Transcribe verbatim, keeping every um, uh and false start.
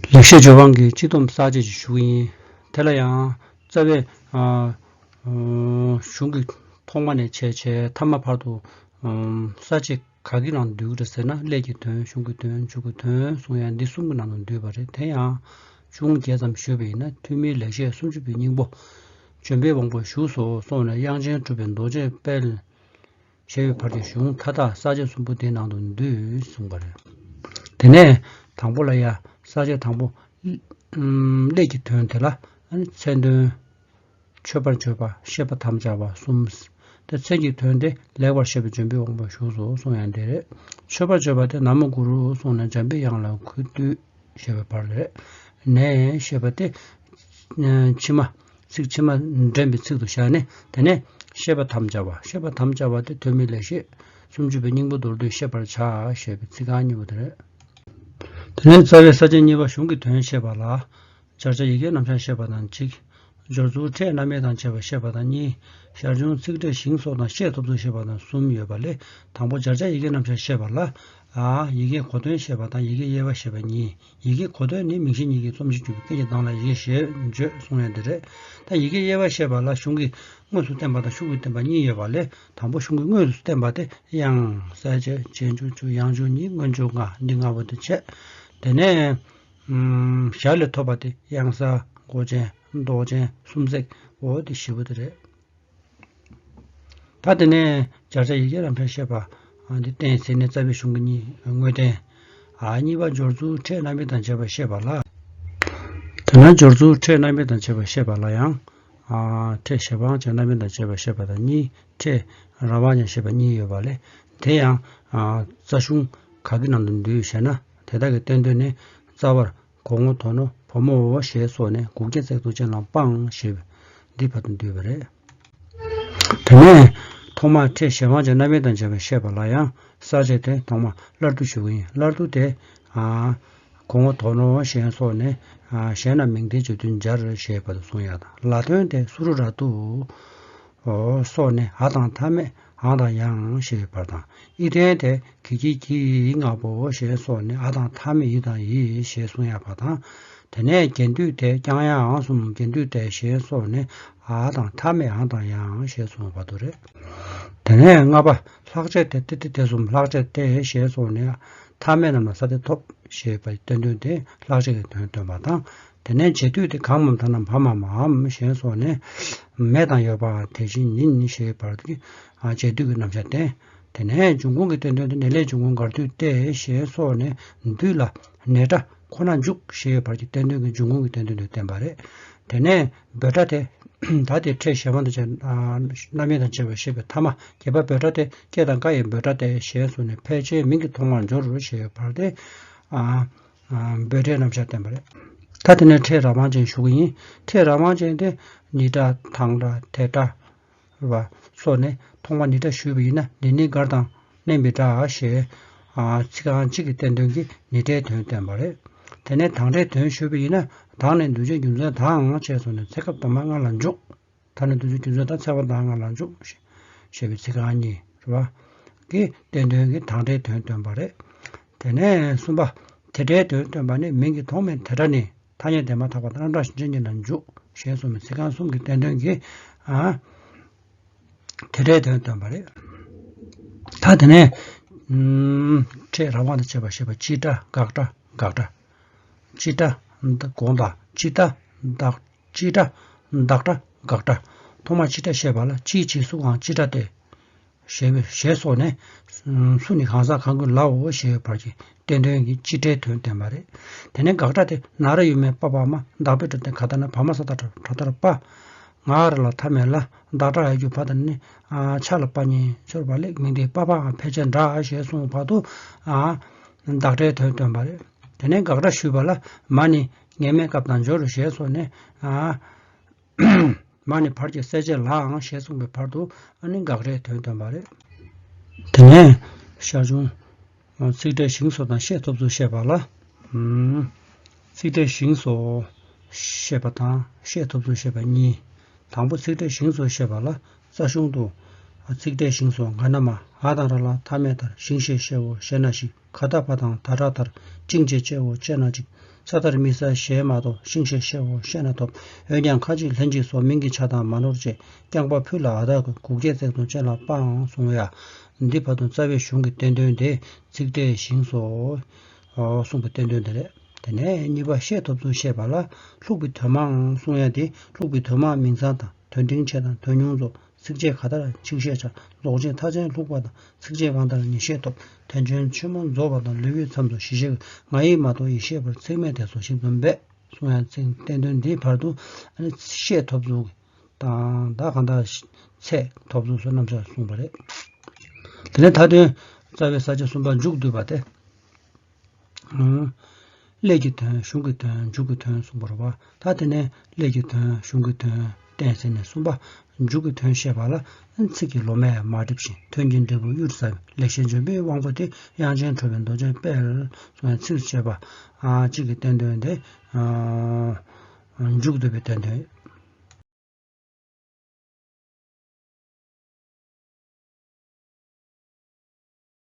ལེགས་བཤད་ལྗོན་དབང་གི་སྤྱི་སྡོམ་གསར་བརྗེ་ཞིག་ཞུ་གི་ཡིན། དེ་ལ་ཡང་རྩ་བའི་ཨ་ཨ་གཞུང་གི་ཐོག་མ་ནས་བྱས་བྱས་མཐའ་མ་བར་དུ་ཨམ་གསར་བརྗེ་ག་གི་ནང་འདུས་ཀྱི་རེད་ཟེར་ན། སླད་ཀྱི་དོན། གཞུང་གི་དོན། མཇུག་གི་དོན་གསུང་ཡ་འདི་གསུམ་གྱི་ནང་དུ་འདུས་པ་རེད། དེ་ཡང་ཅུང་རྒྱས་ཙམ་ཞུས་པ་ཡིན་ན། ཐོན་མིའི་ལེགས་བཤད་སུམ་ཅུ་པའི་སྙིང་པོ། ལྗོན་པའི་དབང་པོ་བཞུགས་སོ་གསུངས་ནས། དབྱངས་ཅན་གྲུབ་པའི་མདོ་རྒྱུད་དཔལ་ཞེས་པའི་བར་གྱི་གཞུང་མཐའ་དག་གསར་བརྗེ་གསུམ་པོ་འདིའི་ནང་དུ་འདུས་གསུངས་པ་རེད། དེ་ནས་དང་པོ་ལ་ཡ་གསར་བརྗེ་དང་པོ་ཨམ་སླད་ཀྱི་དོན་དེ་ལ་མཚན་དོན། མཆོད་པར་བརྗོད་པ། བཤད་པ་དམ་བཅའ་བ་གསུམ། དེ་མཚན་གྱི་དོན་དེ་ལེགས་པར་བཤད་པའི་ལྗོན་པའི་དབང་པོ་བཞུགས་སོ་གསུང་ཡང་འདི་རེད། མཆོད་པར་བརྗོད་པ་དེ་ན་མོ་གུ་རུ་གསུངས་ནས་འཇམ་པའི་དབྱངས་ལ་གུས་བཏུད་ཞེས་པའི་བར་རེད། ནས་ཞེས་པ་དེ་ཕྱི་མ། ཚིག་ཕྱི་མ་འདྲེན་པའི་ཚིག་ཏུ་བཞག་ནས། དེ་ནས་བཤད་པ་དམ་བཅའ་བ། བཤད་པ་དམ་བཅའ་བ་དེ་ཐོན་མིའི་ལེགས་བཤད་སུམ་ཅུ་པའི་སྙིང་པོ་མདོར་བསྡུས་བཤད་པར་བྱ་ཞེས་པའི་ཚིག་རྐང་གཉིས་པོ་དེ་རེད། དེ་ནས་རྩ་བའི་ས་བཅད་གཉིས་པ་གཞུང་གི་དོན་བཤད་པ་ལ། སྦྱར་བྱ་ཡི་གེའི་རྣམ་གཞག་བཤད་པ་དང་གཅིག་སྦྱོར་ཚུལ་ཕྲད་རྣམ་དབྱེ་དང་བཅས་པ་བཤད་པ་དང་གཉིས། ཞར་བྱུང་ཚིག་ཕྲད་ཞིང་སོགས་དང་བཤད་ཐོབ་ཚུལ་བཤད་པ་དང་གསུམ་ཡོད་པ་ལས། དང་པོ་སྦྱར་བྱ་ཡི་གེའི་རྣམ་གཞག་བཤད་པ་ལ། ཨ། ཡི་གེའི་གོ་དོན་བཤད་པ་དང་ཡི་གེའི་དབྱེ་བ་བཤད་པ་གཉིས། ཡི་གེའི་གོ་དོན་ནི་མིང་གཞི་གཉིས་ཀྱི་རྩོམ་གཞི་བརྗོད་པའི་སྐད་ཀྱི་གདངས་ལ་ཡི་གེ་ཞེས་བརྗོད་གསུང་ཡ་འདི་རེད། ད་ཡི་གེའི་དབྱེ་བ་བཤད་པ་ལ་གཞུང་གི་དངོས་སུ་བསྟན་པ་དང་ཤུགས་ཀྱིས་བསྟན་པ་གཉིས་ཡོད་པ་ལས། དང་པོ་གཞུང་གི་དངོས་སུ་བསྟན་པ་དེ་དབྱངས་གསལ་བྱེད། རྗེས་འཇུག་བཅུ། ཡང་འཇུག་གཉིས། སྔོན་འཇུག་ལྔ། འདི་ལྔ་པོ་དེ་བྱས། དེ་ནས་ཨམ་ཞར་ལས་ཐོབ་པ་དེ་དབྱངས་གསལ། མགོ་ཅན། ལྡོག་ཅན། སུམ་བརྩེགས། འོ་དེ་བཞི་པོ་དེ་རེད། ད་དེ་ནས་སྦྱར་བྱ་ཡི་གེའི་རྣམ་གཞག་བཤད་པ། ཨ། འདི་བསྟན་ཟིན་ནས་རྩ་བའི་གཞུང་གི་གཉིས་དངོས་བསྟན། ཨ། གཉིས་པ་སྦྱོར་ཚུལ་ཕྲད་རྣམ་དབྱེ་དང་བཅས་པ་བཤད་པ་ལ། དེ་ན་སྦྱོར་ཚུལ་ཕྲད་རྣམ་དབྱེ་དང་བཅས་པ་བཤད་པ་ལ་ཡང་། ཨ། ཕྲད་གཞན་དབང་ཅན་རྣམ་དབྱེ་དང་བཅས་པ་བཤད་པ་དང་གཉིས། ཕྲད་རང་དབང་ཅན་བཤད་པ་གཉིས་ཡོད་པ་ལས། དེ་ཡང་། ཨ། རྩ་གཞུང་ག་གི་ནང་དུ་འདུས་ཞེ་ན། དེ་དག་གི་བསྟན་དོན་ནི། རྩ་བར་གོ་ངོ་དོ་ནོ་བུ་མོའོ་ཞེས་སོགས་ནས་དགུ་བརྒྱ་རྩ་དྲུག་ཅན་ལ་སྤང་ཞེས་པའི་འདི་བར་དུ་འདུས་པ་རེད། དེ་ནས་ཐོག་མར་ཕྲད་གཞན་དབང་ཅན་རྣམ་དབྱེ་དང་བཅས་པ་བཤད་པ་ལ་ཡང་། གསལ་བྱེད་དེ་ཐོག་མར་སླར་བསྡུ་ཞུ་གི་ཡིན། སླར་བསྡུ་དེ། ཨ། གོ་ངོ་དོ་ནོ་གཞན་སོགས་ནས། ཨ། གཞན་ན་མིང་མཐའི་རྗེས་ཟློས་སྦྱར་ཞེས་པ་དང་གསུང་ཡ་དང་། ལ་དོན་དེ་སུ་རུ་ར་ཏུ། འོ། སོགས་ནས་འ་དང་མཐའ་མེད་འང་དང་ཡང་ཞེས་པའི་བར་དང་། ཨི་ཐན་དེ་གི་གི་གི་ལྔ་པོ་ཞེས་སོགས་ནས་འ་དང་མཐའ་མེད་འི་དང་ཡི་ཞེས་གསུང་ཡ་བ་དང་། དེ་ནས་རྒྱན་སྡུད་དེ་ཀྱང་ཡང་འང་གསུམ། རྒྱན་སྡུད་དེ་ཞེས་སོགས་ནས་འ་དང་མཐའ་མེད་འང་དང་ཡང་ཞེས་གསུངས་པ་བར་དུ་རེད། དེ་ནས་ལྔ་པ་ལྷག་བཅས་དེ་ཏི་ཏི་དེ་གསུམ། ལྷག་བཅས་དེ་ཞེས་སོགས་ནས་མཐའ་མེད་རྣམས་ལ་ས་དེ་ཐོབ་ཞེས་པའི་བསྟན་དོན་དེ་ལྷག་བཅས་ཀྱི་དོན་སྟོན་པ་དང་། དེ་ནས་རྗེས་སྡུད་དེ་གང་མམ་ཐ་ན་བ་མ་མའམ་ཞེས་སོགས་ནས་མེད་དང་ཡོད་པའང་དེ་བཞིན་ཉིད་ཞེས་པར་གྱི་རྗེས་སྡུད་ཀྱི་རྣམ་གཞག་བསྟན། དེ་ནས་འབྱུང་ཁུངས་ཀྱི་བསྟན་དོན་དེ་ནས་ལས་འབྱུང་ཁུངས་འགལ་སྡུད་དེ་ཞེས་སོགས་ནས་སྡུད་ལ་ནས་སྒྲ་ཁོ་ན་འཇུག་ཞེས་བར་གྱི་བསྟན་དོན་གྱི་འབྱུང་ཁུངས་ཀྱི་བསྟན་དོན་དུ་བསྟན་པ་རེད། དེ་ནས་འབོད་སྒྲ་དེ། ད་དེ་ཕྲད་གཞན་དབང་དང་བཅས། རྣམ་དབྱེ་དང་བཅས་པ་བཤད་པའི་ཐ་མ་བརྒྱད་པ་འབོད་སྒྲ་དེ་ཀྱེ་དང་ཀ་ཡི་འབོད་སྒྲ་སྟེ་ཞེས་གསུངས་ནས་ཕལ་ཆེར་མིང་གི་ཐོག་མར་སྦྱོར་ཞེས་པའི་བར་དེ། ཨ། ཨ། འབོད་སྒྲའི་རྣམ་གཞག་བསྟན་པ་རེད། ད་དེ་ནས་ཕྲད་རང་དབང་ཅན་ཞུ་གི་ཡིན། ཕྲད་རང་དབང་ཅན་དེ་ནི་སྒྲ་དང་སྒྲ་དེ་སྒྲ་བ་སོགས་ནས་ཐོག་མར་ནི་སྒྲ་ཞུས་པ་ཡིན་ན། ནི་ནི་གར་དང་མནན་པའི་སྒྲ་ཞེས། ཨ། ཚིག་རྐང་གཅིག་གི་བསྟན་དོན་གྱི་ནི་སྒྲའི་དོན་བསྟན་པ་རེད། དེ་ནས་དང་སྒྲའི་དོན་ཞུས་པ་ཡིན་ན། དང་ནི་འདུ་བྱེད་རྒྱུ་མཚན་དང་ཞེས་སོགས་ནས་ཚེ་སྐབས་དང་པོ་སྔ་ལ་འཇུག་ད་ནི་འདུ་བྱེད་རྒྱུ་མཚན་དང་ཚེ་སྐབས་དང་སྔ་ལ་འཇུག་ཞེས་པའི་ཚིག་རྐང་གཉིས་རེད་པ། གི་བསྟན་དོན་གྱི་དང་སྒྲའི་དོན་སྟོན་པ་རེད། དེ་ནས་གསུམ་པ། དེ་སྒྲའི་དོན་སྟོན་པ་ནི་མིང་གི་ཐོག་མའི་དེ་སྒྲ་ནི་ཐ་སྙད་བདེན་པར་གྲགས་པ་དང་རྣམ་གྲངས་གཞན་གཅིག་ཉིད་ལ་འཇུག་ཞེས་གསུངས་པའི་ཚིག་རྐང་གསུམ་གྱི་བསྟན་དོན་གྱི། ཨ། དེ་སྒྲའི་དོན་སྟོན་པ་རེད། ད་དེ་ནས། ཨུམ། ཕྲད་རང་དབང་དང་བཅས་པ་བཤད་པ། སྤྱི་སྒྲ། དགག་སྒྲ། དགག་སྒྲ། སྤྱི་སྒྲ། དགོངས་དག་སྤྱི་སྒྲ། བདག་སྤྱི་སྒྲ། བདག་སྒྲ། དགག་སྒྲ། ཐོག་མར་སྤྱི་སྒྲ་བཤད་པ་ལ་སྤྱིའི་སྤྱི་སུའང་སྤྱི་སྒྲ་སྟེ། ཞེས་པའི་ཞེས་སོགས་ནས། སུ་ནི་གང་ཟག་གང་གི་ལའོ་ཞེས་པའི་བར་གྱི་བསྟན་དོན་གྱི་སྤྱི་སྒྲའི་དོན་བསྟན་པ་རེད། དེ་ནས་དགག་སྒྲ་དེ་ན་ར་ཡོད་མེད་པ་བ་མ། བདག་པོའི་སྒྲ་དེ་ག་ད་ན་བ་མ་ས་ད་དྲ་ད་དྲ་པ། ང་ར་ལ་ཐ་མེད་ལ། བདག་སྒྲ་ཡ་གྱུ་བ་ད་ནི། ཨ། ཆ་ལ་པ་ཉིད་སྦྱོར་བ་ལས། མིང་དེ་པ་བའང་ཕལ་ཆེར་འདྲ་ཞེས་གསུངས་བར་དུ། ཨ། བདག་སྒྲའི་དོན་སྟོན་པ་རེད། དེ་ནས་དགག་སྒྲ་ཞུས་པ་ལ་མ་ནི་ངེས་མེད་སྐབས་དང་སྦྱོར་ཞེས་སོགས་ནས། ཨ། མ་ནི་བར་གྱི་གསལ་བྱེད་ལའང་ཞེས་གསུངས་པའི་བར་དུ་ཨ་ནི་དགག་སྒྲའི་དོན་སྟོན་པ་རེད། དེ་ནས་ཞར་བྱུང་ཚིག་ཕྲད་ཞིང་སོགས་དང་བཤད་ཐོབ་ཚུལ་བཤད་པ་ལ། ཨུམ། ཚིག་ཕྲད་ཞིང་སོགས་བཤད་པ་དང་བཤད་ཐོབ་ཚུལ་བཤད་པ་གཉིས། དང་པོ་ཚིག་ཕྲད་ཞིང་སོགས་བཤད་པ་ལ། རྩ་གཞུང་དུ། ཚིག་ཕྲད་ཞིང་སོགས་ང་ན་མ། འ་དང་ར་ལ་ཐ་མའི་མཐར་ཞིང་ཞེས་བྱའོ་ཞེ་ན་ཞིག་ག་ད་བ་དང་ད་དྲ་དར་ཅིང་ཞེས་བྱའོ་ཅེ་ན་ཅིག་ཚ་ཐར་མི་ཟ་ཞེས་མ་གཏོགས། ཤིང་ཤེས་ཤེའོ་ཤེ་ན་ཐོབ། འོན་ཀྱང་ཁ་ཅིག་ལྷན་ཅིག་སོགས་མིང་གི་ཆ་དང་མ་ནོར་བཅས། རྐྱང་པ་ཕུད་ལ་ཨ་དག་གི་གུག་རྒྱས་བརྩེགས་དང་བཅས་ལ་པའང་གསུང་ཡ། འདི་བར་དུ་རྩ་བའི་གཞུང་གི་བསྟན་དོན་དེ་ཚིག་ཕྲད་ཞིང་སོ། གསུངས་པའི་བསྟན་དོན་དེ་རེད། དེ་ནས་གཉིས་པ་ཤེས་ཐོབ་ཚུལ་བཤད་པ་ལ་ལྷུག་པའི་དོན་མའང་གསུང་ཡ་དེ། ལྷུག་པའི་དོན་མ་མིང་ཚང་དང་དོན་འབྲིང་ཆེ་དང་དོན་ཉུང་ཚོ། ཚིགས་བཅད་ག་ལྟར་ཆིག་ཤད་ཆ། ལོག་བྱེད་མཐའ་ཅན་ལྷུག་པ་དང་། ཚིགས་བཅད་གང་ལྟར་ཉིས་ཤད་ཐོབ། དོན་ཆེན་ཆེན་མོ་རྫོགས་པ་དང་ལེའུ་ཡི་མཚམས་སུ་ཞི་ཞིང་ང་ཡིས་མ་གཏོགས་ཡེ་ཤེས་པར་ཚེགས་མེད་དེ་སོགས་ཞིབ་ཏུ་འབད། གསུང་ཡང་ཚིག་བསྟན་དོན་འདིའི་བར་དུ་ཤད་ཐོབ་ཚུལ་དང་། ད་གང་ལྟར་ཚེགས་ཐོབ་ཚུལ་སོགས་རྣམ་གཞག་གསུངས་པ་རེད། དེ་ནས་མཐའ་དོན་རྩ་བའི་ས་བཅད་གསུམ་པ་མཇུག་བསྡུས་པ་སྟེ། ཀླད་ཀྱི་དོན། གཞུང་གི་དོན། མཇུག་གི་དོན་གསུངས་པ་རེད་པ། ད་དེ་ནས་ཀླད་ཀྱི་དོན། གཞུང་གི་དོན་བསྟན་ཟིན་ནས་གསུམ་པ་མཇུག་གི་དོན་བཤད་པ་ལ། ཚིག་གི་ལོ་མས་མ་བསྒྲིབས་ཤིང་། དོན་གྱི་འབྲས་བུ་གཡུར་ཟ་བའི། ལེགས་བཤད་ལྗོན་པའི་དབང་པོ་དེ། དབྱངས་ཅན་གྲུབ་པའི་མདོ་ཆེན་དཔལ། གསུངས་པའི་ཚིགས་བཅད་པ་གཅིག་གི་བསྟན་དོན་དེ་མཇུག་བསྡུ་བའི་བསྟན་དོན།